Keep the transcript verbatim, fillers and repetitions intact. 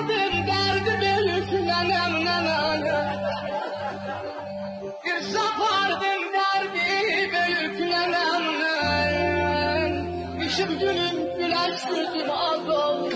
دردی بؤیوک ننه‌منن، آنا. قیرسا آپاردیم دردی بؤیوک ننه‌منن. قیشین گونون گولشدیردیم آز اولدو.